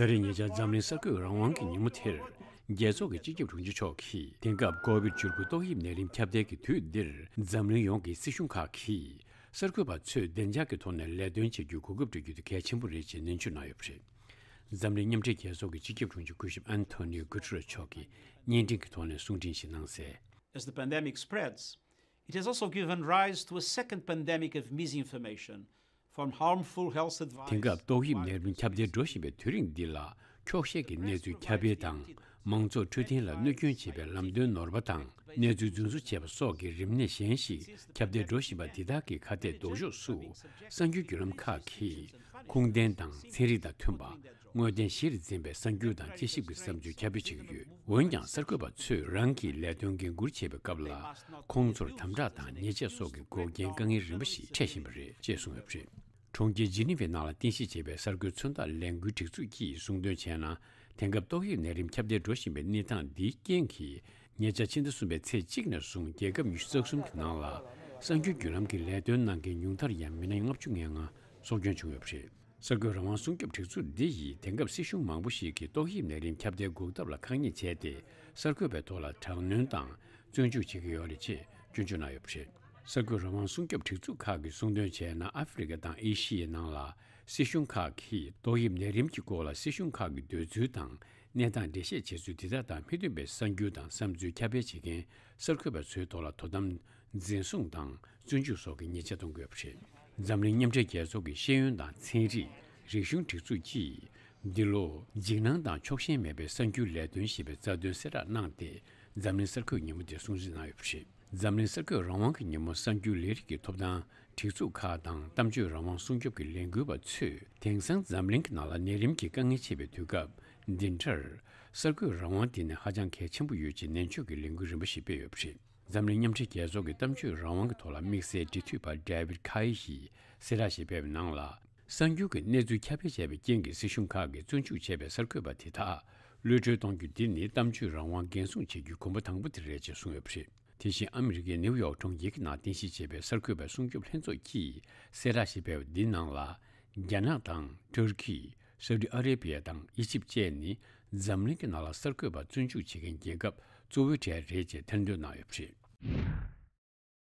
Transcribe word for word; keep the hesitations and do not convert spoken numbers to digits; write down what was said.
ད་རེས་ཉེ་ཆར་འཛམ་གླིང་གསར་འགོད་རང་དབང་གི་ཉིན་མོ་དེར། རྒྱལ་ཚོགས་ཀྱི་སྤྱི་ཁྱབ་དྲུང་ཆེ་མཆོག་གིས་དེང་སྐབས་ཀོ་བིད་བཅུ་དགུ་ཏོག་དབྱིབས་ནད་རིམས་ཁྱབ་གདལ་གྱི་དུས་འདིར། འཛམ་གླིང་ཡོངས་ཀྱི་སྲིད་གཞུང་ཁག་གིས་གསར་འགོད་པ་ཚོས་བདེ་འཇགས་ཀྱི་ཐོག་ནས་ལས་དོན་བྱེད་རྒྱུའི་གོ་སྐབས་སྤྲོད་རྒྱུ་དེ་གལ་ཆེན་པོ་རེད་ཅེས་ནན་བརྗོད་གནང་ཡོད་པ་རེད། འཛམ་གླིང་མཉམ་འབྲེལ་རྒྱལ་ཚོགས་ཀྱི་སྤྱི་ཁྱབ་དྲུང་ཆེ་སྐུ་ཞབས་ཨན་ཐོ་ནིའོ་གུ་ཏེ་རེས་མཆོག་གིས་བརྙན་འཕྲིན་གྱི་ཐོག་ནས་གསུང་འཕྲིན་ཞིག་གནང་གསལ། As the pandemic spreads, it has also given rise to a second pandemic of misinformation, from harmful health advice དེང་སྐབས་ཏོག་དབྱིབས་ནད་རིམས་ཁྱབ་གདལ་འགྲོ་བཞིན་པའི་དུས་རིང་འདི་ལ། འཁྱོག་བཤད་ཀྱི་གནས་ཚུལ་ཁྱབ་སྤེལ་དང་། མང་ཚོགས་འཕྲོད་བསྟེན་ལ་གནོད་སྐྱོན་བྱེད་པའི་ལམ་སྟོན་ནོར་བ་དང་། གནས་ཚུལ་རྫུན་བཟོ་བྱས་པ་སོགས་ཀྱི་རིམས་ནད་གཞན་ཞིག་ཁྱབ་གདལ་འགྲོ་བཞིན་པ་འདི་དག་གི་ཁ་གཏད་ལྡོག་ཕྱོགས་སུ། གསར་འགྱུར་བརྒྱུད་ལམ་ཁག་གིས་ཁུངས་ལྡན་དང་ཚན་རིག་དང་མཐུན་པ། དངོས་བདེན་གཞིར་འཛིན་པའི་གསར་འགྱུར་དང་དཔྱད་ཞིབ་ཀྱི་བསམ་ཚུལ་ཁྱབ་སྤེལ་བྱེད་ཀྱི་ཡོད། འོན་ཀྱང་གསར་འགོད་པ་ཚོས་རང་གི་ལས་དོན་འགན་འཁུར་བྱེད་པའི་སྐབས་ལ། ཁོང་ཚོར་དམ་དྲག་དང་ཉེས་ཆད་སོགས་ཀྱི་འགོག་རྐྱེན་དཀའ་ངལ་རིམ་པ་ཞིག་འཕྲད་བཞིན་པ་རེད་ཅེས་གསུངས་ཡོད་པ་རེད། གྲོང་ཁྱེར་ཇི་ནི་ཝའི་ནང་ལ་རྟེན་གཞི་བྱས་པའི་གསར་འགོད་མཚོན་རྟགས་ལས་འགུལ་སྒྲིག་འཛུགས་ཀྱིས་གསུངས་དོན་བྱས་ན། དེང་སྐབས་ཏོག་དབྱིབས་ནད་རིམས་ཁྱབ་གདལ་འགྲོ་བཞིན་པའི་གནས་སྟངས་འདིའི་རྐྱེན་གྱིས། ཉེ་ཆར་ཕྱི་ཟླ་གསུམ་པའི་ཚེས་གཅིག་ནས་བཟུང་རྒྱལ་ཁབ་ཉི་ཤུ་རྩ་གསུམ་གྱི་ནང་ལ། གསར་འགྱུར་བརྒྱུད་ལམ་གྱི་ལས་དོན་གནང་མཁན་ཉུང་མཐར་ཡང་མི་སྣ་ལྔ་བཅུ་ང་ལྔ་སྲོག་སྐྱོན་བྱུང་ཡོད་པ་རེད། གསར་འགོད་རང་དབང་སྲུང་སྐྱོབ་སྒྲིག་འཛུགས་འདི་ཡིས་དེང་སྐབས་སྲིད་གཞུང་མང་པོ་ཞིག་གིས་ཏོག་དབྱིབས་ནད་རིམས་ཁྱབ་གདལ་འགོག་ཐབས་ལ་ཁ་གཉེར་བྱས་ཏེ། གསར་འགོད་པའི་ཐོག་ལ་དྲག་གནོན་དང་བཙོན་འཇུག་བྱེད་ཀྱི་ཡོད་རེད་ཅེས་སྐྱོན་བརྗོད་གནང་ཡོད་པ་རེད། གསར་འགོད་རང་དབང་སྲུང་སྐྱོབ་སྒྲིག་འཛུགས་ཁག་གིས་གསུངས་དོན་བྱས་ན། ཨ་ཧྥེ་རི་ཁ་དང་ཨེ་ཤི་ཡའི་ནང་ལ་སྲིད་གཞུང་ཁག་གིས་ཏོག་དབྱིབས་ནད་རིམས་ཀྱི་སྐོར་ལ་སྲིད་གཞུང་ཁག་གི་འདོད་ཚུལ་དང་གནས་སྟངས་འགྲེལ་བཤད་བྱེད་ཚུལ་དེ་དག་དང་མི་མཐུན་པའི་གསར་འགྱུར་དང་བསམ་ཚུལ་ཁྱབ་སྤེལ་བྱེད་མཁན་གསར་འགོད་པ་ཚོའི་ཐོག་ལ་དོ་དམ། འཛིན་བཟུང་དང་བཙོན་འཇུག་སོགས་ཀྱི་ཉེས་ཆད་གཏོང་དགོས་པ་རེད། འཛམ་གླིང་མཉམ་འབྲེལ་རྒྱལ་ཚོགས་ཀྱི་ཤེས་ཡོན་དང་ཚན་རིག་རིག་གཞུང་སྒྲིག་འཛུགས་ཀྱིས། འདི་ལོ། འཇིགས་སྣང་དང་ཕྱོགས་ཞེན་མེད་པའི་གསར་འགྱུར་ལས་དོན་ཞེས་པའི་རྩ་དོན་གསལ་བསྒྲགས་གནང་སྟེ། འཛམ་གླིང་གསར་འགོད་ཉིན་མོ་དེ་སྲུང་བརྩི་གནང་ཡོད་པ་རེད། འཛམ་གླིང་གསར་འགོད་རང་དབང་གི་ཉིན་མོ་གསར་འགྱུར་ལས་རིགས་ཀྱི་ཐོབ་ཐང་སྒྲིག་འཛུགས་ཁག་དང་གཏམ་བརྗོད་རང་དབང་སྲུང་སྐྱོབ་ཀྱི་ལས་འགུལ་བ་ཚོས། དེང་སང་འཛམ་གླིང་གི་ནང་ལ་ནད་རིམས་ཀྱི་དཀའ་ངལ་ཆེ་བའི་དུས་སྐབས་འདི་འདྲར། གསར་འགོད་རང་དབང་འདི་ནི་ཧ་ཅང་གལ་ཆེན་པོ་ཡོད་ཅེས་ནན་བརྗོད་ཀྱི་ལས་འགུལ་རིམ་པ་ཞིག་སྤེལ་ཡོད་པ་རེད། འཛམ་གླིང་མཉམ་འབྲེལ་རྒྱལ་ཚོགས་ཀྱི་གཏམ་བརྗོད་རང་དབང་གི་ཐོག་ལ་དམིགས་བསལ་འབྲེལ་མཐུད་པ་David Kaye ཡིས་གསལ་བསྒྲགས་ཤིག་སྤེལ་བའི་ནང་ལ། གསར་འགྱུར་གྱི་གནས་ཚུལ་ཁྱབ་སྤེལ་བྱས་པའི་རྐྱེན་གྱིས་སྲིད་གཞུང་ཁག་གིས་བཙོན་འཇུག་བྱས་པའི་གསར་འགོད་པ་དེ་དག་གློད་གྲོལ་གཏོང་རྒྱུ་འདི་ནི་གཏམ་བརྗོད་རང་དབང་འགན་སྲུང་བྱེད་རྒྱུའི་གོམ་པ་དང་པོ་དེ་རེད་ཅེས་གསུངས་ཡོད་པ་རེད། དེ་བཞིན་ཨ་མི་རི་ཀའི་ནེའུ་ཡོག་གྲོང་ཁྱེར་གྱི་ནང་རྟེན་གཞི་བྱས་པའི་གསར་འགོད་པའི་སྲུང་སྐྱོབ་ལྷན་ཚོགས་ཀྱིས་གསལ་བསྒྲགས་ཤིག་སྤེལ་བ་འདིའི་ནང་ལ། རྒྱ་ནག་དང་ཏུར་ཀི། སའུ་ཏི་ཨ་རེ་བྷི་ཡ་དང་ཨི་ཇིབ་བཅས་ནི་འཛམ་གླིང་གི་ནང་ལ་གསར་འགོད་པ་བཙོན་འཇུག་བྱེད་མཁན་རྒྱལ་ཁབ་གཙོ་བོའི་གྲས་རེད་ཅེས་ཐེར་འདོན་གནང་ཡོད་པ་རེད།